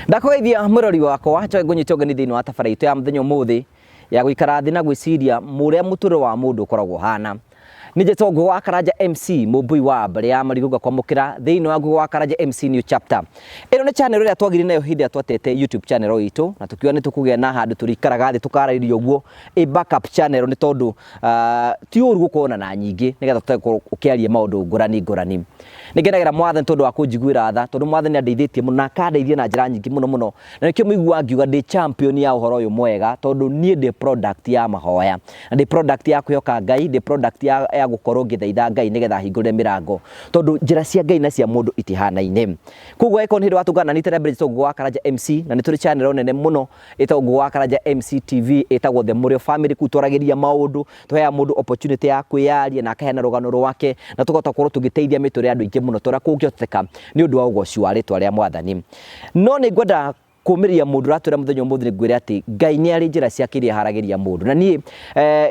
Ndakũgeithia mwĩrori wakwa, njoe ngũnyite ũgeni thĩinĩ wa tabara itũ ya mũthenya ũmũthĩ ya gũikara thĩ na gwĩciria mũrĩa mũtũrĩre wa mũndũ ũkoragwo ũhana. Nĩ njĩtwo Ngũgũ wa Karanja MC, mũmbui wa mbarĩ ya Marigũ, ngakwamũkĩra thĩinĩ wa Ngũgũ wa Karanja MC New Chapter. Ĩno nĩ channel ĩrĩa twagĩire nayo hĩndĩ ĩrĩa twatete YouTube channel itũ na tũkiuga nĩ tũkũgĩa na handũ tũrĩikaraga thĩ tũkarĩrĩria ũguo ĩ backup channel nĩ tondũ ti ũru gũkorwo na nyingĩ nĩgetha tũhote gũkorwo ũkĩaria maũndũ ngũrani ngũrani. Nĩ ngenagĩra Mwathani tondũ wa kũnjiguĩra tha, tondũ Mwathani nĩ andeithĩtie mũno na akandeithia na njĩra nyingĩ mũno mũno. Na nĩkĩo mũiguaga ngiuga ndĩ champion ya ũhoro ũyũ mwega, tondũ niĩ ndĩ product ya mahoya. Na ndĩ product ya kwĩhoka Ngai, ndĩ product ya gũkorwo ngĩthaitha Ngai nĩgetha ahingũrĩre mĩrango. Tondũ njĩra cia Ngai na cia mũndũ itihanaine. Koguo angĩkorwo nĩ hĩndĩ watũngana na niĩ rita rĩa mbere, njĩtagwo Ngũgĩ wa Karanja MC, na nĩ tũrĩ channel nene mũno ĩtagwo Ngũgĩ wa Karanja MC TV, ĩtagwo The Mũrĩo Family. Kũu twaragĩria maũndũ, tũheaga mũndũ opportunity ya kwĩyaria na akaheana rũgano rwake, na tũkahota gũkorwo tũgĩteithia mĩtũrĩre ya andũ aingĩ mũno ta ũrĩa kũngĩhoteka nĩ ũndũ wa ũgoci wa rĩtwa rĩa Mwathani. No nĩ ngwenda kũmĩrĩria mũndũ ũratwĩra mũthenya ũmũthĩ, nĩ ngwĩre atĩ Ngai nĩ arĩ njĩra ciake iria aharagĩria mũndũ. Na niĩ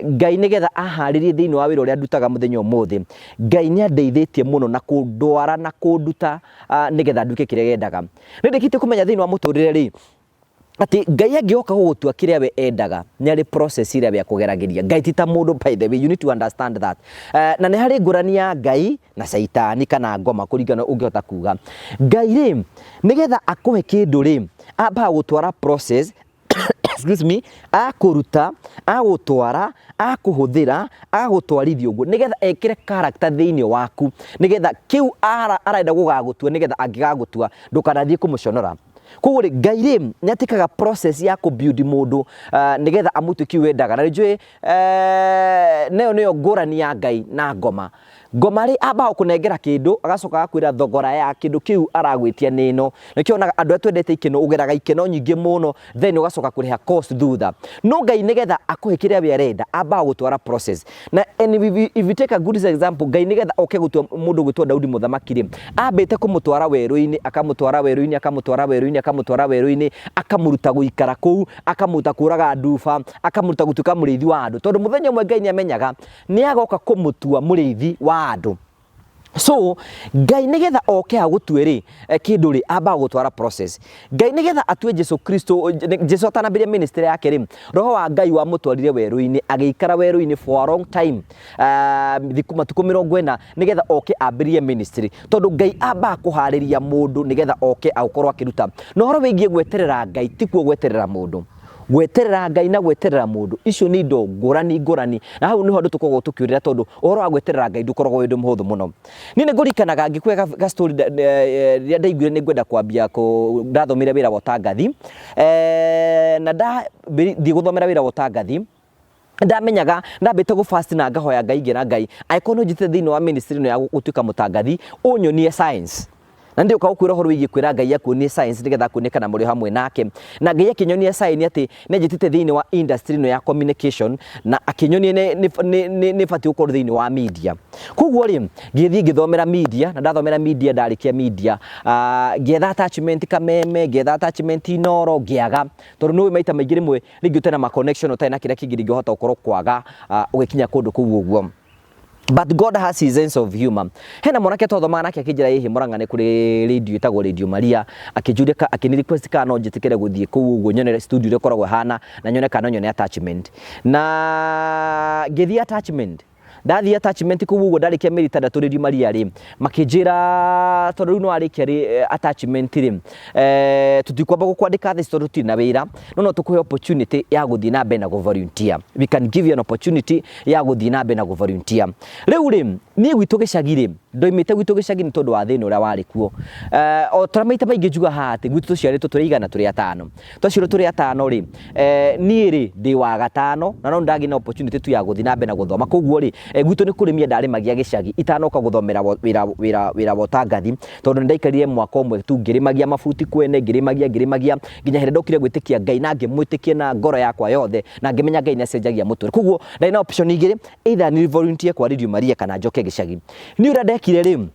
Ngai nĩgetha aharĩrie thĩinĩ wa wĩra ũrĩa ndutaga mũthenya ũmũthĩ, Ngai nĩ andeithĩtie mũno na kũndwara na kũnduta nĩgetha nduĩke kĩrĩa endaga. Nĩ ndĩkĩtie kũmenya thĩinĩ wa mũtũrĩre rĩ, atĩ Ngai angĩoka gũgũtua kĩrĩa we endaga, nĩ arĩ process ĩrĩa we akũgeragĩria. Ngai ti ta mũndũ, by the way, you need to understand that. Na nĩ harĩ ngũrani ya Ngai na caitani kana ngoma, kũringana ũngĩhota kuga. Ngai rĩ, nĩgetha akũhe kĩndũ rĩ, ambaga gũtwara process, excuse me, akũruta, agũtwara, akũhũthĩra, agagũtwarithia ũguo nĩgetha ekĩre character thĩinĩ waku, nĩgetha kĩu arenda gũgagũtua, nĩgetha angĩgagũtua ndũkanathiĩ kũmũconora. Koguo rĩ, Ngai rĩ, nĩ atĩkaga process ya kũ build mũndũ nĩgetha amũtue kĩu endaga. Na nĩ njũĩ nayo nĩyo ngũrani ya Ngai na ngoma. Ngoma rĩ, ambaga gũkũnengera kĩndũ, agacoka agakwĩra thogora ya kĩndũ kĩu aragwĩtia nĩ ĩno. Nĩkĩo wonaga andũ arĩa twendete ikeno, ũgeraga ikeno nyingĩ mũno, then ũgacoka kũrĩha cost thutha. No Ngai nĩgetha akũhe kĩrĩa we arenda, ambaga gũtwara process. Na and if you take a good example, Ngai nĩgetha oke gũtua mũndũ gwĩtwo Daudi mũthamaki rĩ, ambĩte kũmũtwara werũ-inĩ, akamũtwara werũ-inĩ, akamũtwara werũ-inĩ, akamũtwara werũ-inĩ, akamũruta gũikara kũu, akamũruta kũraga nduba, akamũruta gũtuĩka mũrĩithi wa andũ. Tondũ mũthenya ũmwe Ngai nĩ amenyaga nĩ agoka kũmũtua mũrĩithi wa andũ. So Ngai nĩgetha oke agũtue rĩ kĩndũ rĩ, ambaga gũtwara process. Ngai nĩgetha atue Jesu Kristo, Jesu atanambĩrĩria ministry yake rĩ, roho wa Ngai wamũtwarire werũ-inĩ, agĩikara werũ-inĩ for a long time, thikũ matukũ 40, nĩgetha oke ambĩrĩrie ministry. Tondũ Ngai ambaga kũharĩria mũndũ nĩgetha oke agũkorwo akĩruta. Na ũhoro wĩgiĩ gweterera Ngai tikuo gweterera mũndũ. Gweterera Ngai na gweterera mũndũ, icio nĩ indo ngũrani ngũrani, na hau nĩho andũ tũkoragwo tũkĩũrĩra, tondũ ũhoro wa gweterera Ngai ndũkoragwo wĩ ũndũ mũhũthũ mũno. Niĩ nĩ ngũririkanaga ngĩkũhe ga story rĩrĩa ndaiguire nĩ ngwenda kwambia ndathomire wĩra wa ũtangathi, na ndathiĩ gũthomera wĩra wa ũtangathi, ndamenyaga ndambĩte gũ fast na ngahoya Ngai, ngĩra Ngai, angĩkorwo nĩ ũnjĩtĩte thĩinĩ wa ministry ĩno ya gũtuĩka mũtangathi, ũnyonie signs. Na ndĩũka gũkwĩra ũhoro wĩgiĩ kwĩra Ngai akuonie signs nĩgetha akuonie kana mũrĩ hamwe nake. Na Ngai akĩnyonia sign atĩ nĩ anjĩtĩte thĩinĩ wa industry ĩno ya communication, na akĩnyonia nĩ batiĩ gũkorwo thĩinĩ wa media. Koguo rĩ, ngĩthiĩ ngĩthomera media, na ndathomera media, ndarĩkia media, ngĩetha attachment Kameme, ngĩetha attachment Inooro, ngĩaga, tondũ nĩ ũĩ maita maingĩ rĩmwe rĩngĩ ũtarĩ na ma connection, ũtarĩ na kĩrĩa kĩngĩ, rĩngĩ ũhota gũkorwo kwaga ũgĩkinya kũndũ kũu ũguo. But God has his sense of humor. Hena mwanake twathomaga nake akĩnjĩra ĩhĩ Mũrang'a nĩ kũrĩ radio ĩtagwo Radio Maria, akĩnjũria akĩni request kana no njĩtĩkĩre gũthiĩ kũu ũguo nyone studio ũrĩa ĩkoragwo ĩhana na nyone kana no nyone attachment. Na ngĩthiĩ attachment. Ndathiĩ attachment kũu ũguo, ndarĩkia mĩeri 6 Radio Maria rĩ, makĩnjĩra tondũ rĩu nĩ warĩkia rĩ attachment rĩ, tũtikwamba gũkwandĩka theci tondũ tũtirĩ na wĩra, no no tũkũhe opportunity ya gũthiĩ na mbere na gũ volunteer. We can give you an opportunity ya gũthiĩ na mbere na gũ volunteer. Rĩu rĩ, niĩ gwitũ gĩcagi rĩ, ndoimĩte gwitũ gĩcagi nĩ tondũ wa thĩna ũrĩa warĩ kuo. O ta maita maingĩ njuga haha atĩ gwitũ tũciarĩtwo tũrĩ igana, tũrĩ atano. Twaciarwo tũrĩ atano rĩ, niĩ rĩ, ndĩ wa gatano, na no ndagĩa na opportunity tu ya gũthiĩ na mbere na gũthoma. Koguo rĩ, gwitũ nĩ kũrĩmia ndarĩmagia gĩcagi itanoka gũthomera wĩra wa ũtangathi, tondũ nĩ ndaikarire mwaka ũmwe tu ngĩrĩmagia mabuti kwene, ngĩrĩmagia ngĩrĩmagia nginya hĩndĩ ndokire gwĩtĩkia Ngai na ngĩmwĩtĩkia na ngoro yakwa yothe, na ngĩmenya Ngai nĩ acenjagia mũtũrĩre. Koguo ndarĩ na option igĩrĩ, either nĩ volunteer kwa Radio Maria kana njoke gĩcagi. Niĩ ũrĩa ndekire rĩ,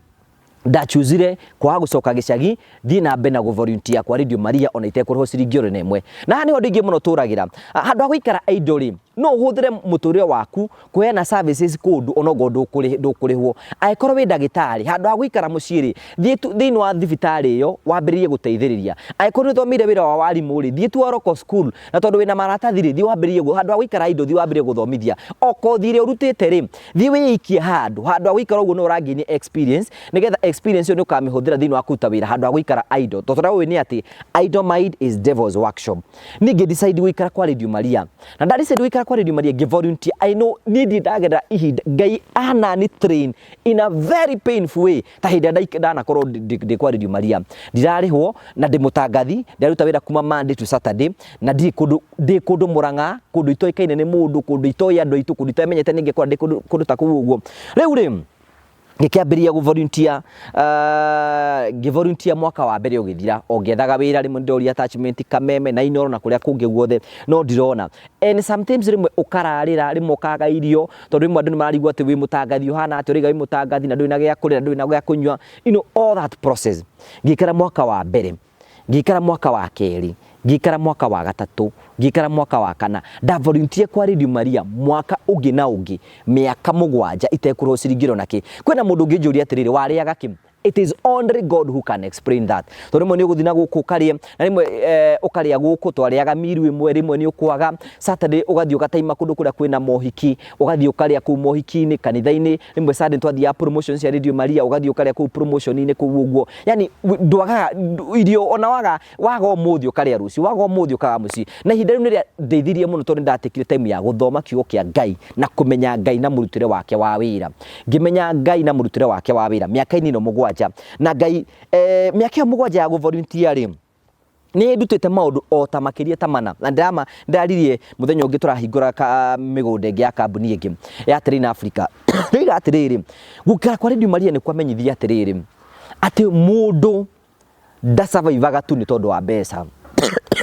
ndachuzire kwaga gũcoka gĩcagi, thiĩ na mbere na gũ volunteer kwa Radio Maria ona itekũrĩhwo ciringi oro na ĩmwe. Na haha nĩho andũ aingĩ mũno tũragĩra. Handũ ha gũikara idle rĩ, No ũhũthĩre mũtũrĩre waku kũheana services kũndũ onokorwo ndũkũrĩhwo. Angĩkorwo wĩ ndagĩtarĩ, handũ ha gũikara mũciĩ rĩ, thiĩ tu thĩinĩ wa thibitarĩ ĩyo wambĩrĩrie gũteithĩrĩria. Angĩkorwo nĩ ũthomeire wĩra wa warimũ rĩ, thiĩ tu o local school na tondũ wĩna maratathi rĩ, thiĩ wambĩrĩrie handũ ha gũikara idle thiĩ wambĩrĩrie gũthomithia. O kothi ĩrĩa ũrutĩte rĩ, thiĩ wĩikie handũ, handũ ha gũikara ũguo no ũra gain experience, nĩgetha experience ĩyo nĩ ũkamĩhũthĩra thĩinĩ wa kũruta wĩra handũ ha gũikara idle. Tondũ ũrĩa ũĩ nĩ atĩ idle mind is devil's workshop. Niĩ ngĩ decide gũikara kwa Radio Maria na nda decide gũikara kwa Radio Maria ngĩ volunteer. I know niĩ ndirĩ ndagerera ihinda Ngai anani train in a very painful way ta hĩndĩ ĩrĩa ndanakorwo ndĩ kwa Radio Maria. Ndirarĩhwo na ndĩ mũtangathi, ndĩraruta wĩra kuma Monday to Saturday na ndirĩ kũndũ, ndĩ kũndũ Mũrang'a, kũndũ itoĩkaine nĩ mũndũ, kũndũ itoĩ andũ aitũ, kũndũ itamenyete nĩ ingĩkora ndĩ kũndũ ta kũu ũguo. Rĩu rĩ, ngĩkĩambĩrĩria gũ volunteer, ngĩ volunteer mwaka wa mbere ũgĩthira o ngĩethaga wĩra, rĩmwe nĩndoria attachment Kameme na Inooro na kũrĩa kũngĩ guothe no ndirona. And sometimes rĩmwe ũkararĩra, rĩmwe ũkaga irio tondũ rĩmwe andũ nĩmarigwo atĩ wĩ mũtangathi ũhana atĩa, ũraiga wĩ mũtangathi na ndũrĩ na gĩa kũrĩa na ndũrĩ na gĩa kũnyua, you know all that process. Ngĩikara mwaka wa mbere, ngĩikara mwaka wa kerĩ, ngĩikara mwaka wa gatatũ, ngĩikara mwaka wa kana, nda volunteer kwa Radio Maria mwaka ũngĩ na ũngĩ mĩaka 7 itekũrĩhwo ciringi ona kĩ. Kwĩna mũndũ ũngĩnjũria atĩrĩrĩ, warĩaga kĩ? It is only God who can explain that. Tondũ rĩmwe nĩ ũgũthiĩ na gũkũ ũkarĩe, na rĩmwe ũkarĩa gũkũ, twarĩaga miru ĩmwe, rĩmwe nĩ ũkwaga. Saturday ũgathiĩ ũgataima kũndũ kũrĩa kwĩna mohiki, ũgathiĩ ũkarĩa kũu mohiki-inĩ, kanitha-inĩ, rĩmwe Sunday twathiaga promotion cia Radio Maria, ũgathiĩ ũkarĩa kũu promotion-inĩ kũu ũguo. Yani ndwagaga irio ona waga waga ũmũthĩ ũkarĩa rũciũ, waga ũmũthĩ ũkaga mũciĩ. Na ihinda rĩu nĩrĩa ndeithirie mũno tondũ nĩndatekire time ya gũthoma kiugo kĩa Ngai na kũmenya Ngai na mũrutĩre wake wa wĩra. Ngĩmenya Ngai na mũrutĩre wake wa wĩra mĩaka-inĩ ĩno 7. Na Ngai mĩaka ĩyo 7 ya gũ volunteer rĩ, nĩ ndutĩte maũndũ o ta makĩria ta mana. Na ndĩraririe mũthenya ũngĩ tũrahingũra mĩgũnda ĩngĩ ya kambuni ĩngĩ ya Train Africa. Ndĩroiga atĩrĩrĩ, gũikara kwa Radio Maria nĩ kwamenyithia atĩrĩrĩ, atĩ mũndũ ndasurvivaga tu nĩ tondũ wa mbeca.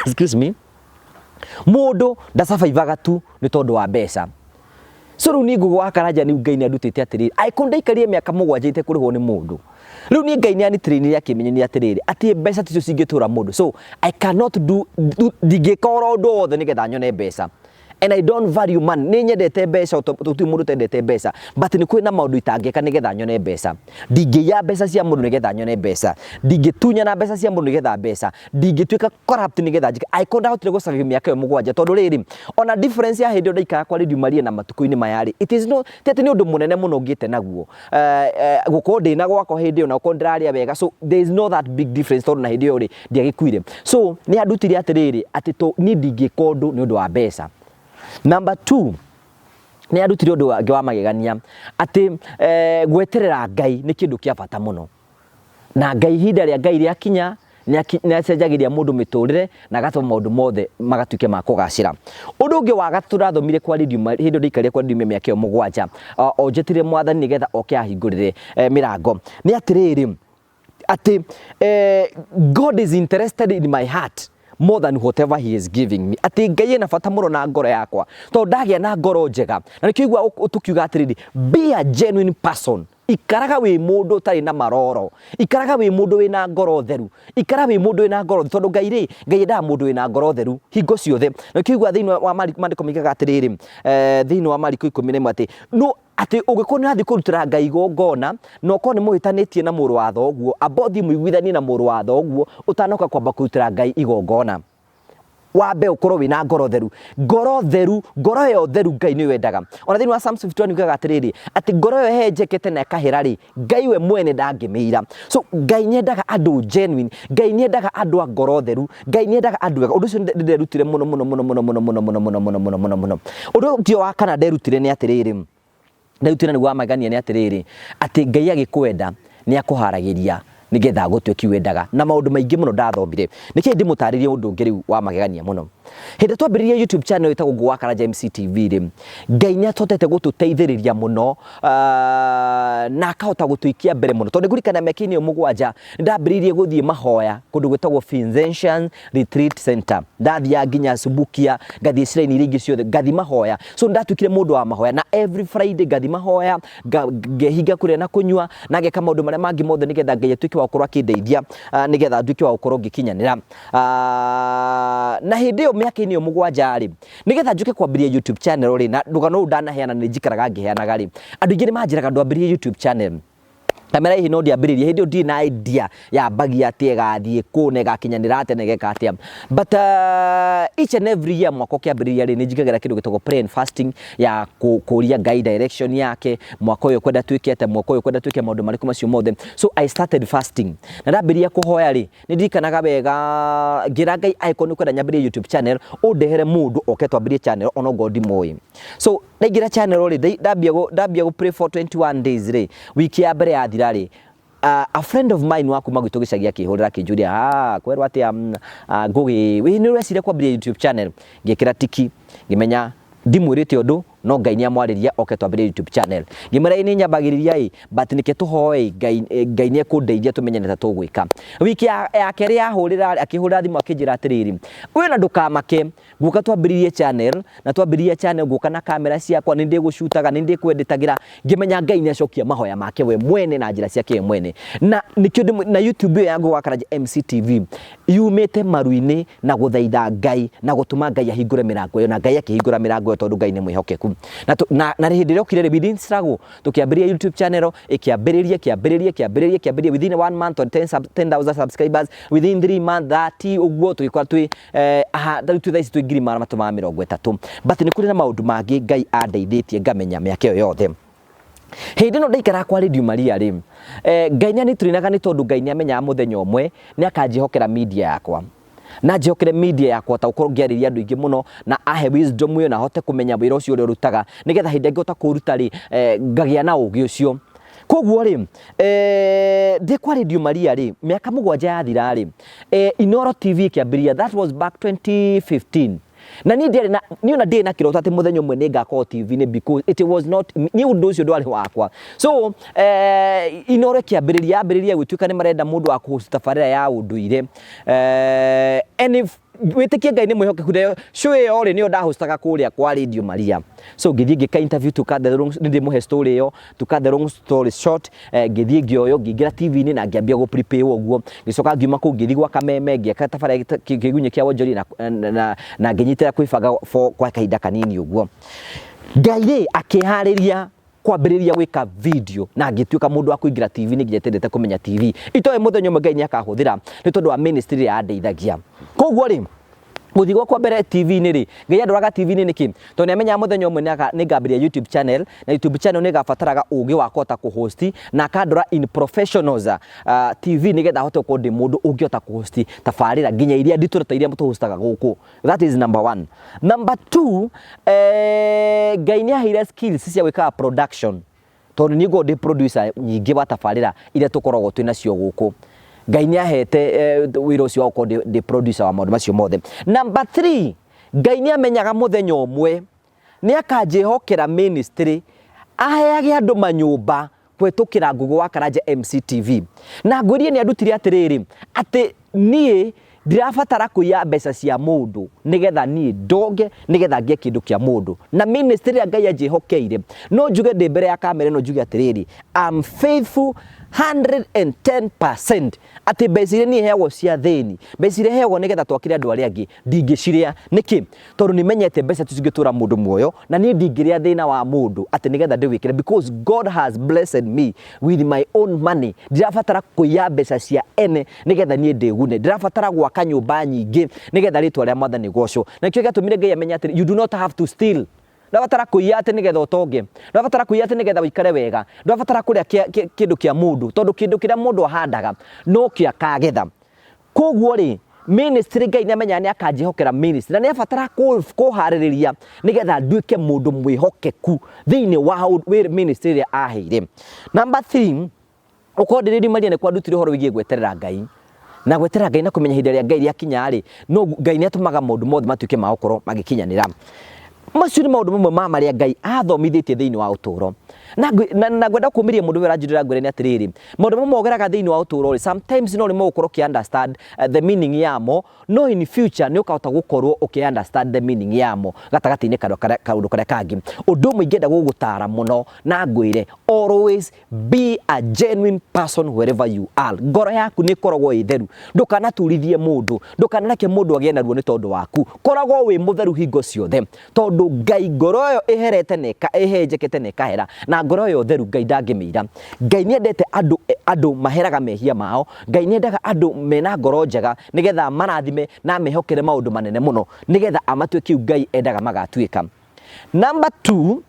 Excuse me. Mũndũ ndasurvivaga tu nĩ tondũ wa mbeca. So rĩu niĩ Ngũgĩ wa Karanja nĩ Ngai nĩ andutĩte atĩrĩrĩ, angĩkorwo ndaikarire mĩaka 7 itekũrĩhwo nĩ mũndũ, rĩu niĩ Ngai nĩ anitrainire akĩmenyithia atĩrĩrĩ, atĩ mbeca ticio cingĩtũra mũndũ. So I cannot do, ndingĩka oro ũndũ wothe nĩgetha nyone mbeca. And I don't value money. Nĩ nyendete mbeca, tũtirĩ mũndũ ũtendete mbeca, but nĩ kũrĩ na maũndũ itangĩka nĩgetha nyone mbeca. Ndingĩiya mbeca cia mũndũ nĩgetha nyone mbeca. Ndingĩtunyana mbeca cia mũndũ nĩgetha mbeca. Ndingĩtuĩka corrupt nĩgetha njike. Angĩkorwo ndahotire gũ survive mĩaka ĩyo 7, tondũ rĩrĩ, ona difference ya hĩndĩ ĩyo ndaikaraga kwa Radio Maria na matukũ-inĩ maya rĩ, it is not, ti atĩ nĩ ũndũ mũnene mũno ngĩte naguo. Gũkorwo ndĩna gwakwa hĩndĩ ĩyo na gũkorwo ndĩrarĩa wega, so there is no that big difference tondũ na hĩndĩ ĩyo rĩ, ndiagĩkuire. So nĩ andutire atĩrĩrĩ, atĩ niĩ ndingĩka ũndũ nĩ ũndũ wa mbeca. Number 2, nĩ andutire ũndũ wangĩ wa magegania, atĩ gweterera Ngai nĩ kĩndũ kĩa bata mũno. Na Ngai, ihinda rĩa Ngai rĩakinya, nĩ acenjagĩria mũndũ mĩtũrĩre na agatũma maũndũ mothe magatuĩke ma kũgacĩra. Ũndũ ũngĩ wa gatatũ ndathomire kwa Radio Maria, hĩndĩ ĩyo ndaikarire kwa Radio Maria mĩaka ĩyo 7, o njetereire mwathani nĩgetha oke ahingũrĩre mĩrango, nĩ atĩrĩrĩ, atĩ God is interested in my heart more than whatever he is giving me. Atĩ Ngai ena bata mũno na ngoro yakwa, tondũ ndagĩa na ngoro njega. Na nĩkĩo igua tũkiuga atĩrĩrĩ, be a genuine person. Ikaraga wĩ mũndũ ũtarĩ na maroro, ikaraga wĩ mũndũ wĩna ngoro theru, ikara wĩ mũndũ wĩna ngoro theru, tondũ Ngai rĩ, Ngai endaga mũndũ wĩna ngoro theru hingo ciothe. Na nĩkĩo igua thĩinĩ wa maandĩko moigaga atĩrĩrĩ, thĩinĩ wa Mariko 11 atĩ no atĩ ũngĩkorwo nĩ ũrathiĩ kũrutĩra Ngai igongona na ũkorwo nĩ mũhĩtanĩtie na mũrũ wa thoguo, amba ũthiĩ mũiguithanie na mũrũ wa thoguo ũtanoka kwamba kũrutĩra Ngai igongona. Wambe ũkorwo wĩna ngoro theru. Ngoro theru, ngoro ĩyo theru Ngai nĩyo endaga. Ona thĩinĩ wa Psalms 51 yugaga atĩrĩrĩ, atĩ ngoro ĩyo ĩhehenjekete na ĩkahĩra rĩ, Ngai we mwene ndangĩmĩira. So Ngai nĩ endaga andũ genuine, Ngai nĩ endaga andũ a ngoro theru, Ngai nĩ endaga andũ ega. Ũndũ ũcio nĩ nderutire mũno mũno mũno mũno mũno mũno mũno mũno mũno mũno mũno mũno. Ũndũ ũngĩ wa kana nderutire nĩ atĩrĩrĩ, nderutire nĩguo wa magegania nĩ atĩrĩrĩ, atĩ Ngai agĩkwenda nĩ akũharagĩria nĩgetha agũtue kĩu endaga. Na maũndũ maingĩ mũno ndathomire. Nĩkĩ ndĩmũtarĩrie ũndũ ũngĩ rĩu wa magegania mũno. Hĩndĩ twambĩrĩria YouTube channel ĩtagwo Ngũgĩ wa Karanja MC TV rĩ, Ngai nĩ atũhotete gũtũteithĩrĩria mũno. Na akahota gũtũikia mbere mũno, tondũ nĩngũririkana mĩaka-inĩ ĩyo 7 nĩndambĩrĩirie gũthiĩ mahoya kũndũ gwĩtagwo Vincentian Retreat Center. Ndathiaga nginya Subukia, ngathiĩ shrine iria ingĩ ciothe, ngathiĩ mahoya. So nĩndatuĩkire mũndũ wa mahoya, na every Friday ngathiĩ mahoya, ngehinga kũrĩa na kũnyua, na ngeka maũndũ marĩa mangĩ mothe nĩgetha Ngai atuĩke wa gũkorwo akĩndeithia, nĩgetha nduĩke wa gũkorwo ngĩkinyanĩra. Na hĩndĩ ĩyo mĩaka-inĩ ĩyo 7 rĩ, nĩgetha njũke kwambĩrĩria YouTube channel rĩ, na rũgano rũu ndanaheana nĩ njikaraga ngĩheanaga rĩ, andũ aingĩ nĩ manjĩraga ndwambĩrĩrie YouTube channel. Kamera hihi no ndiambĩrĩrie hĩndĩ ĩyo ndirĩ na idea yambagia atĩa, ĩgathiĩ kũ, na ĩgakinyanĩra atĩa, na ĩgeka atĩa. But each and every year mwaka ũkĩambĩrĩria rĩ, nĩ njingagĩra kĩndũ gĩtagwo prayer and fasting ya kũria Ngai direction yake, mwaka ũyũ kwenda twĩke atĩa, mwaka ũyũ kwenda twĩke maũndũ marĩkũ macio mothe. So I started fasting. Na ndambĩrĩria kũhoya rĩ, nĩ ndirikanaga wega ngĩra Ngai angĩkorwo nĩ ũkwenda nyambĩrĩrie YouTube channel, ũndehere mũndũ oke twambĩrĩrie channel ona ongorwo ndimũĩ. So ndaingĩra channel rĩ, ndambia gũ pray for 21 days rĩ, wiki ya mbere yathira rĩ, a friend of mine wa kuma gwitũ gĩcagi akĩhũrĩra akĩnjũria, ah, kwerwo atĩa, Ngũgĩ, wĩ nĩ ũreciria kwambĩrĩria YouTube channel? Ngĩkĩra tiki, ngĩmenya ndimwĩrĩte ũndũ, no Ngai nĩ amwarĩria oke twambĩrĩrie YouTube channel. Ngĩmwĩra ĩ nĩ nyambagĩrĩria ĩ, but nĩke tũhoe Ngai, Ngai nĩ ekũndeithia tũmenye nĩ ta tũgwĩka. Wiki ya kerĩ yahũrĩra, akĩhũrĩra thimũ akĩnjĩra atĩrĩrĩ, we na ndũkamake, ngũka twambĩrĩrie channel, na twambĩrĩria channel ngũka na kamera ciakwa, nĩ ndĩgũcutaga, nĩ ndĩkwendetagĩra. Ngĩmenya Ngai nĩ acokia mahoya make we mwene na njĩra ciake we mwene. Na nĩkĩo na YouTube ĩyo ya Ngũgĩ wa Karanja MCTV yumĩte maru-inĩ na gũthaitha Ngai na gũtũma Ngai ahingũre mĩrango ĩyo, na Ngai akĩhingũra mĩrango ĩyo tondũ Ngai nĩ mwĩhokeku. Na hĩndĩ ĩrĩa okire rĩ, we didn't struggle, tũkĩambĩrĩria YouTube channel, ĩkĩambĩrĩria, kĩambĩrĩria, kĩambĩrĩria, kĩambĩrĩria, within 1 month on 10,000 subscribers, within 3 months 30 ũguo tũgĩkora twĩ aha, rĩu twĩ thaa ici twĩ 330,000. But nĩ kũrĩ na maũndũ mangĩ Ngai andeithĩtie ngamenya mĩaka ĩyo yothe. Hĩndĩ ĩno ndaikaraga kwa Radio Maria rĩ, Ngai nĩ anitũrinaga nĩ tondũ Ngai nĩ amenyaga mũthenya ũmwe nĩ akanjĩhokera media yakwa. Na anjĩhokere media yakwa ta gũkorwo ngĩarĩria andũ aingĩ mũno, na ahe wisdom ĩyo na hote kũmenya wĩra ũcio ũrĩa ũrutaga, nĩgetha hĩndĩ ĩrĩa ngĩhota kũũruta rĩ, ngagĩa na ũgĩ ũcio. Koguo rĩ, ndĩ kwa Radio Maria rĩ, mĩaka 7 yathira rĩ, Inoro TV ĩkĩambĩrĩria, that was back 2015. Na niĩ ndiarĩ na, niĩ ona ndirĩ na kĩroto atĩ mũthenya ũmwe nĩ ngakorwo TV-inĩ, because it was not, niĩ ũndũ ũcio ndwarĩ wakwa. So Inoro ĩkĩambĩrĩria, yambĩrĩria gũtuĩka nĩ marenda mũndũ wa kũhost tabarĩra ya ũndũire. And if wĩtĩkie Ngai nĩ mwĩhokeku, nayo show ĩyo rĩ, nĩyo ndahostaga kũrĩa kwa Radio Maria. So ngĩthiĩ ngĩka interview, to cut the long, nĩ ndĩmũhe story ĩyo, to cut the long story short, ngĩthiĩ ngĩoywo, ngĩingĩra TV-inĩ na ngĩambia gũ prepare ũguo. Ngĩcoka ngiuma kũu ngĩthiĩ gwa Kameme, ngĩaka tabarĩra kĩgunyĩ kĩa wonjoria na ngĩnyitĩra kwĩbanga for kwa kahinda kanini ũguo. Ngai rĩ akĩharĩria kwambĩrĩria gwĩka video na ngĩtuĩka mũndũ wa kũingĩra TV-inĩ nginya itendete kũmenya TV. Itoĩ mũthenya ũmwe Ngai nĩ akahũthĩra nĩ tondũ wa ministry ĩrĩa yandeithagia. Koguo rĩ, gũthiĩ gwakwa mbere TV-inĩ rĩ, Ngai andoraga TV-inĩ nĩkĩ? Tondũ nĩ amenyaga mũthenya ũmwe nĩ ngambĩrĩria YouTube channel, na YouTube channel nĩ ĩgabataraga ũgĩ wa kũhota kũhost, na akandora in professionals TV nĩgetha ahote gũkorwo ndĩ mũndũ ũngĩhota kũhost tabarĩra nginya iria nditũ ta iria tũhostaga gũkũ. That is number one. Number two, Ngai nĩ aheire skills cia gwĩkaga production, tondũ niĩ ngoragwo ndĩ producer nyingĩ wa tabarĩra iria tũkoragwo twĩ nacio gũkũ. Ngai nĩ ahete wĩra ũcio wa gũkorwo ndĩ producer wa maũndũ macio mothe. Number three, Ngai nĩ amenyaga mũthenya ũmwe nĩ akanjĩhokera ministry aheage andũ manyũmba kũhetũkĩra Ngũgĩ wa Karanja MCTV. Na ngwĩrie nĩ andutire atĩrĩrĩ, atĩ niĩ ndirabatara kũiya mbeca cia mũndũ nĩgetha niĩ ndonge, nĩgetha ngĩe kĩndũ kĩa mũndũ. Na ministry ĩrĩa Ngai anjĩhokeire, no njuge ndĩ mbere ya kamera ĩno njuge atĩrĩrĩ, I'm faithful 110% atĩ mbeca iria niĩ heagwo cia thĩni, mbeca iria heagwo nĩgetha twakĩre andũ arĩa angĩ, ndingĩcirĩa. Nĩkĩ? Tondũ nĩmenyete mbeca ticingĩtũra mũndũ muoyo, na niĩ ndingĩrĩa thĩna wa mũndũ atĩ nĩgetha ndĩwĩkĩre, because God has blessed me with my own money. Ndirabatara kũiya mbeca cia ene nĩgetha niĩ ndĩgune. Ndirabatara gwaka nyũmba nyingĩ nĩgetha rĩtwa rĩa Mwathani rĩgocwo. Na nĩkĩo gĩatũmire Ngai amenye atĩ you do not have to steal. Ndũrabatara kũiya atĩ nĩgetha ũtonge, ndũrabatara kũiya atĩ nĩgetha ũikare wega, ndũrabatara kũrĩa kĩndũ kĩa mũndũ, tondũ kĩndũ kĩrĩa mũndũ ahandaga no kĩo akagetha. Koguo rĩ, ministry Ngai nĩ amenyaga nĩ akanjĩhokera ministry, na nĩ abatara kũharĩrĩria nĩgetha nduĩke mũndũ mwĩhokeku thĩinĩ wa ministry ĩrĩa aheire. Number 3, ũkorwo ndĩ Maria nĩ kwandutire ũhoro wĩgiĩ gweterera Ngai. Na gweterera Ngai na kũmenya ihinda rĩa Ngai rĩakinya rĩ, no Ngai nĩ atũmaga maũndũ mothe matuĩke ma gũkorwo magĩkinyanĩra. Macio nĩ maũndũ mamwe ma marĩa Ngai athomithĩtie thĩinĩ wa ũtũũro. Na na ngwenda kũmĩria mũndũ ũyũ ũranjĩrĩra ngwĩre nĩ atĩrĩrĩ, maũndũ mamwe ũgeraga thĩinĩ wa ũtũũro rĩ, sometimes no rĩmwe ũgũkorwo ũkĩ understand the meaning yamo, no in future nĩ ũkahota gũkorwo ũkĩ understand the meaning yamo gatagatĩ-inĩ kaũndũ karĩa kangĩ. Ũndũ ũmwe ingĩenda gũgũtara mũno na ngwĩre, always be a genuine person wherever you are. Ngoro yaku nĩ ĩkoragwo ĩ theru, ndũkanaturithie mũndũ, ndũkanareke mũndũ agĩe na ruo nĩ tondũ waku. Koragwo wĩ mũtheru hingo ciothe, tondũ Ngai ngoro ĩyo ĩherete na ĩhenjekete na ĩkahera, na ngoro ĩyo theru Ngai ndangĩmĩira. Ngai nĩ endete andũ, andũ maheraga mehia mao. Ngai nĩ endaga andũ mena ngoro njega, nĩgetha amarathime na amehokere maũndũ manene mũno, nĩgetha amatue kĩu Ngai endaga magatuĩka. Number two,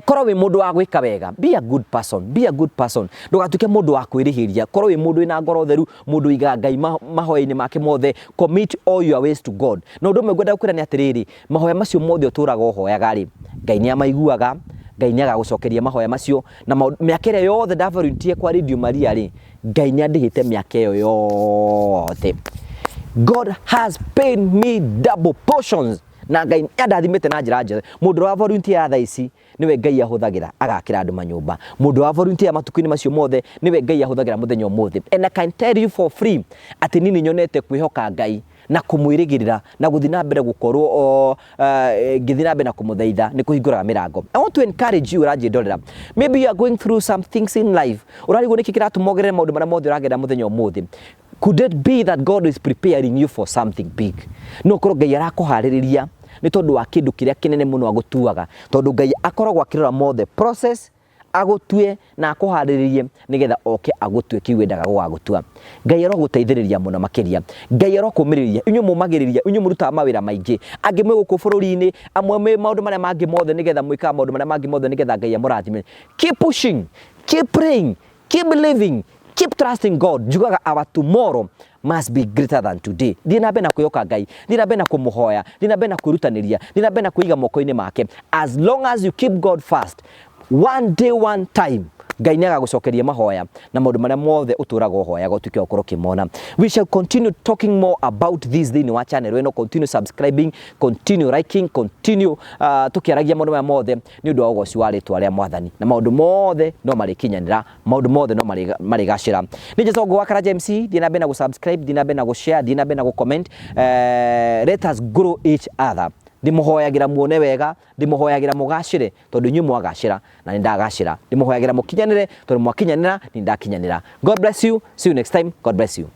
korwo wĩ mũndũ wa gwĩka wega, be a good person, be a good person. Ndũgatuĩke mũndũ wa kwĩrĩhĩria, korwo wĩ mũndũ wĩna ngoro theru, mũndũ ũigaga Ngai mahoya-inĩ make mothe, commit all your ways to God. Na ũndũ ũmwe ngwenda gũkwĩra nĩ atĩrĩrĩ, mahoya macio mothe ũtũraga ũhoyaga rĩ, Ngai nĩ amaiguaga, Ngai nĩ agagũcokeria mahoya macio, na mĩaka ĩrĩa yothe nda volunteer kwa Radio Maria rĩ, Ngai nĩ andĩhĩte mĩaka ĩyo yothe. God has paid me double portions, na Ngai nĩ andathimĩte na njĩra njega. Mũndũ ũrĩa wa volunteer thaa ici nĩwe Ngai ahũthagĩra agakĩra andũ manyũmba. Mũndũ wa volunteer matukũ-inĩ macio mothe nĩwe Ngai ahũthagĩra mũthenya ũmũthĩ. And I can tell you for free atĩ niĩ nĩ nyonete kwĩhoka Ngai na kũmwĩrĩgĩrĩra na gũthiĩ na mbere gũkorwo ngĩthiĩ na mbere na kũmũthaitha nĩ kũhingũraga mĩrango. I want to encourage you ũranjĩndorera, maybe you are going through some things in life, ũrarigwo nĩkĩ kĩratũma ũgerere maũndũ marĩa mothe ũragerera mũthenya ũmũthĩ. Could it be that God is preparing you for something big? No korwo Ngai arakũharĩrĩria nĩ tondũ wa kĩndũ kĩrĩa kĩnene mũno agũtuaga, tondũ Ngai akoragwo akĩrora mothe process, agũtue na akũharĩrĩrie nĩgetha oke agũtue kĩu endaga gũgagũtua. Ngai arogũteithĩrĩria mũno makĩria, Ngai arokũmĩrĩria inyuĩ mũmagĩrĩria, inyuĩ mũrutaga mawĩra maingĩ, angĩ mwĩ gũkũ bũrũri-inĩ, amwe mwĩ maũndũ marĩa mangĩ mothe, nĩgetha mwĩkaga maũndũ marĩa mangĩ mothe nĩgetha Ngai amũrathime. Keep pushing, keep praying, keep believing, keep trusting God. Njugaga our tomorrow must be greater than today. Thiĩ na mbere na kwĩhoka Ngai, thiĩ na mbere na kũmũhoya, thiĩ na mbere na kwĩrutanĩria, thiĩ na mbere na kwĩiga moko-inĩ make. As long as you keep God first, one day, one time, Ngai nĩ agagũcokeria mahoya na maũndũ marĩa mothe ũtũraga ũhoyaga ũtuĩke wa gũkorwo ũkĩmona. We shall continue talking more about this thĩinĩ wa channel ĩno. Continue subscribing, continue liking, continue tũkĩaragia maũndũ maya mothe nĩ ũndũ wa ũgoci wa rĩtwa rĩa Mwathani, na maũndũ mothe no marĩkinyanĩra, maũndũ mothe no marĩgacĩra. Nĩ Njetongo wa Karanja MC. Thiĩ na mbere na gũ-subscribe, thiĩ na mbere na gũ-share, thiĩ na mbere na gũ-comment. Let us grow each other. Ndĩmũhoyagĩra muone wega, ndĩmũhoyagĩra mũgacĩre, tondũ inyuĩ mwagacĩra na nĩ ndagacĩra. Ndĩmũhoyagĩra mũkinyanĩre, tondũ mwakinyanĩra nĩ ndakinyanĩra. God bless you. See you next time. God bless you.